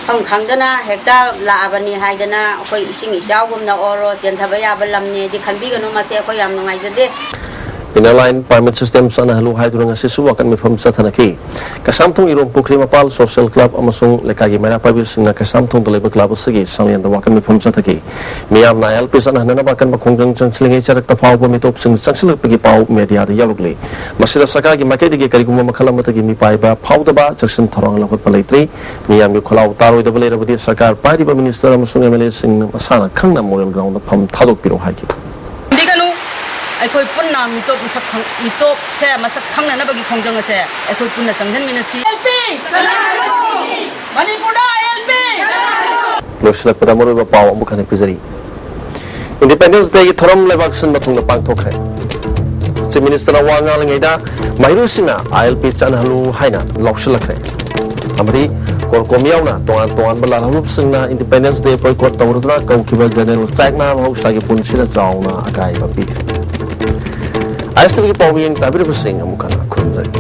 ꯃꯐꯝ ꯈꯪꯗꯅ ꯍꯦꯛꯇ ꯂꯥꯛꯑꯕꯅꯤ ꯍꯥꯏꯗꯅ ꯑꯩꯈꯣꯏ ꯏꯁꯤꯡ ꯏꯆꯥꯎꯒꯨꯝꯅ ꯑꯣꯔꯣ ꯆꯦꯟꯊꯕ ꯌꯥꯕ ꯂꯝꯅꯦꯗꯤ ꯈꯟꯕꯤꯒꯅꯨ, ꯃꯁꯦ ꯑꯩꯈꯣꯏ ꯌꯥꯝ ꯅꯨꯡꯉꯥꯏꯖꯗꯦ꯫ Inner Line Permit System ꯆꯠꯅꯍꯜꯂꯨ ꯍꯥꯏꯗꯨꯅ ꯉꯁꯤꯁꯨ ꯋꯥꯀꯠ ꯃꯤꯐꯝ ꯆꯠꯊꯅꯈꯤ꯫ ꯀꯩꯁꯥꯝꯊꯣꯡ ꯏꯔꯣꯝ ꯄꯨꯈ꯭ꯔꯤ ꯃꯄꯥꯜ ꯁꯣꯁꯤꯌꯦꯜ ꯀ꯭ꯂꯕ ꯑꯃꯁꯨꯡ ꯂꯩꯀꯥꯏꯒꯤ ꯃꯩꯔꯥ ꯄꯥꯏꯕꯤꯁꯤꯡꯅ ꯀꯩꯁꯥꯝꯊꯣꯡꯗ ꯂꯩꯕ ꯀ꯭ꯂꯕ ꯑꯁꯤꯒꯤ ꯁꯪꯂꯦꯟꯗ ꯋꯥꯀꯠ ꯃꯤꯐꯝ ꯆꯠꯊꯈꯤ꯫ ꯃꯤꯌꯥꯝꯅ ILP ꯆꯠꯅꯍꯟꯅꯅꯕ ꯑꯀꯟꯕ ꯈꯣꯡꯖꯪ ꯆꯪꯁꯤꯜꯂꯤꯉꯩ ꯆꯔꯛꯇ ꯐꯥꯎꯕ ꯃꯤꯇꯣꯞꯁꯤꯡ ꯆꯪꯁꯤꯜꯂꯛꯄꯒꯤ ꯄꯥꯎ ꯃꯦꯗꯤꯌꯥꯗ ꯌꯥꯎꯔꯛꯂꯤ꯫ ꯃꯁꯤꯗ ꯁꯔꯀꯥꯔꯒꯤ ꯃꯥꯏꯀꯩꯗꯒꯤ ꯀꯔꯤꯒꯨꯝꯕ ꯃꯈꯜ ꯑꯃꯠꯇꯒꯤ ꯃꯤꯄꯥꯏꯕ ꯐꯥꯎꯗꯕ ꯆꯦꯛꯁꯤꯟ ꯊꯧꯔꯥꯡ ꯂꯧꯈꯠꯄ ꯂꯩꯇ꯭ꯔꯤ꯫ ꯃꯤꯌꯥꯝꯒꯤ ꯈꯣꯜꯂꯥꯎ ꯇꯥꯔꯣꯏꯗꯕ ꯂꯩꯔꯕꯗꯤ ꯁꯔꯀꯥꯔ ꯄꯥꯏꯔꯤꯕ ꯃꯤꯅꯤꯁꯇꯔ ꯑꯃꯁꯨꯡ MLA ꯁꯤꯡꯅ ꯃꯁꯥꯅ ꯈꯪꯅ ꯃꯣꯔꯦꯜ ꯒ꯭ꯔꯥꯎꯟꯗ ꯐꯝ ꯊꯥꯗꯣꯛꯄꯤꯔꯣ ꯍꯥꯏꯈꯤ꯫ ꯈꯪꯕꯤꯒꯅꯨ꯫ ꯑꯩꯈꯣꯏ ꯄꯨꯟꯅ ꯃꯤꯇꯣꯞ ꯃꯁꯛ ꯈꯪ-, ꯃꯤꯇꯣꯞꯁꯦ ꯃꯁꯛ ꯈꯪꯅꯅꯕꯒꯤ ꯈꯣꯡꯖꯪ ꯑꯁꯦ ꯑꯩꯈꯣꯏ ꯄꯨꯟꯅ ꯆꯪꯁꯤꯟꯃꯤꯟꯅꯁꯤ꯫ ILP! ꯃꯅꯤꯄꯨꯔꯗ ILP! ꯂꯣꯏꯁꯤꯜꯂꯛꯄꯗ ꯃꯔꯨꯑꯣꯏꯕ ꯄꯥꯎ ꯑꯃꯨꯛ ꯍꯟꯅ ꯄꯤꯖꯔꯤ꯫ Independence Dayꯒꯤ ꯊꯧꯔꯝ ꯂꯩꯕꯥꯛ ꯁꯤꯟꯕ ꯊꯨꯡꯅ ꯄꯥꯡꯊꯣꯛꯈ꯭ꯔꯦ꯫ Chief Ministerꯅ ꯋꯥ ꯉꯥꯡꯂꯤꯉꯩꯗ ꯃꯍꯩꯔꯣꯏꯁꯤꯡꯅ ILP ꯆꯠꯅꯍꯜꯂꯨ ꯍꯥꯏꯅ ꯂꯥꯎꯁꯤꯜꯂꯛꯈ꯭ꯔꯦ꯫ ꯑꯃꯗꯤ CORCOM ꯌꯥꯎꯅ ꯇꯣꯉꯥꯟ ꯇꯣꯉꯥꯟꯕ ꯂꯥꯜꯍꯧꯂꯨꯞꯁꯤꯡꯅ Independence Day boycott ꯇꯧꯔꯗꯨꯅ ꯀꯧꯈꯤꯕ General Strikeꯅ ꯃꯍꯧꯁꯥꯒꯤ ꯄꯨꯟꯁꯤꯗ ꯆꯥꯎꯅ ꯑꯀꯥꯏꯕ ꯄꯤꯈ꯭ꯔꯦ꯫ ISTVꯒꯤ ꯄꯥꯎ ꯃꯤꯌꯦꯡ ꯇꯥꯕꯤꯔꯤꯕꯁꯤꯡ ꯑꯃꯨꯛ ꯍꯟꯅ ꯈꯨꯔꯨꯝꯖꯔꯤ꯫